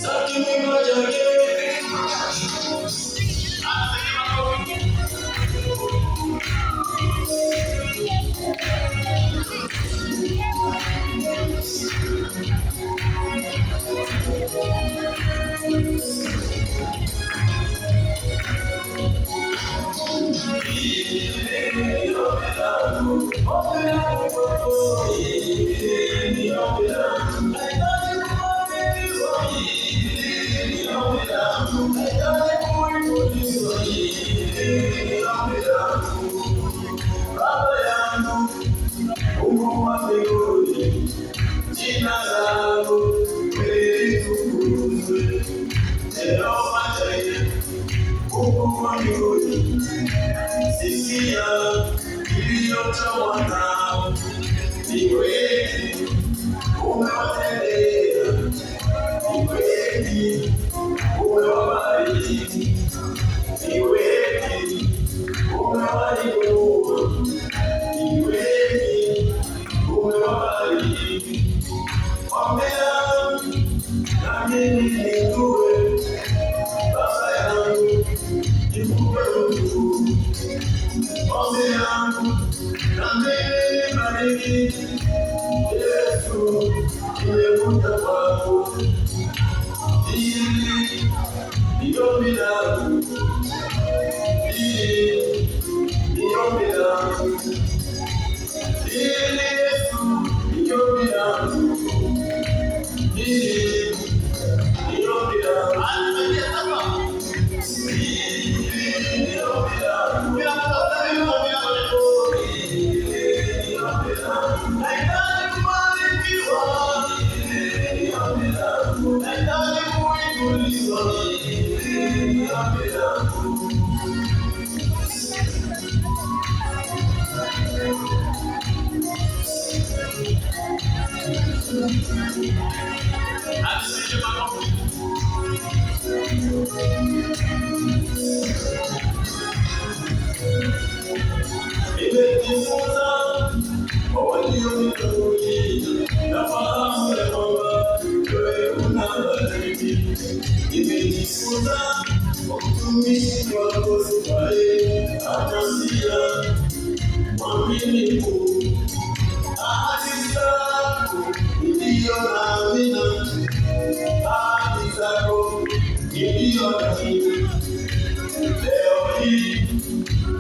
Saki mwima chake. Baba yangu Mungu wa mbinguni, jina lako litukuzwe. Jehova Jireh, Mungu wa mbinguni, sikia kilio cha mwanao. Ni kweli umewatendea, ni kweli umewabariki, ni kweli umewainua, ni kweli umewabariki. Ombea na mimi nijue, Baba yangu nikupe utukufu. Ombi yangu na mimi nibariki, Yesu nimekuja kwako. Hili ni ombi langu, hili ni ombi langu, hili Yesu ni ombi langu, hili ni ombi langu. Hili ni ombi langu. Nahitaji kubarikiwa, nahitaji kuinuliwa. Atusaidie makofi. Nimejifunza kwa walionitangulia, nafahamu ya kwamba wewe unabariki. Nimejifunza kwa mtumishi wako Sifaye, anasia mwaminifu. Ahadi zako niliyo naamini, ahadi zako niliyo naamini. Leo hii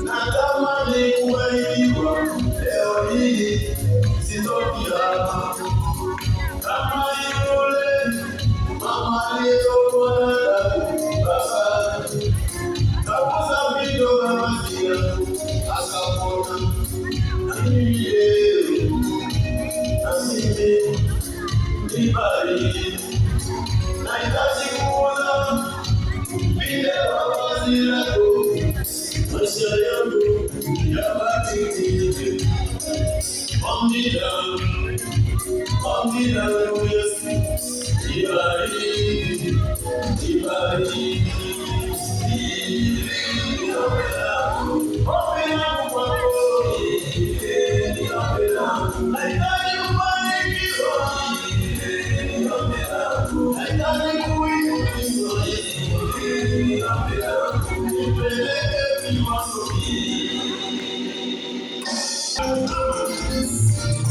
natamani kubarikiwa, leo hii sitoki hapa kama yule mama aliyetokwa na damu. Baba kagusa pindo la vazi lako akapona. Na mimi leo, na mimi nibariki, nahitaji kuona pindo la vazi lako, maisha yangu yabadilike. Ombi langu, ombi langu Yesu, nibariki, nibariki. Hili ni ombi langu, ombi langu.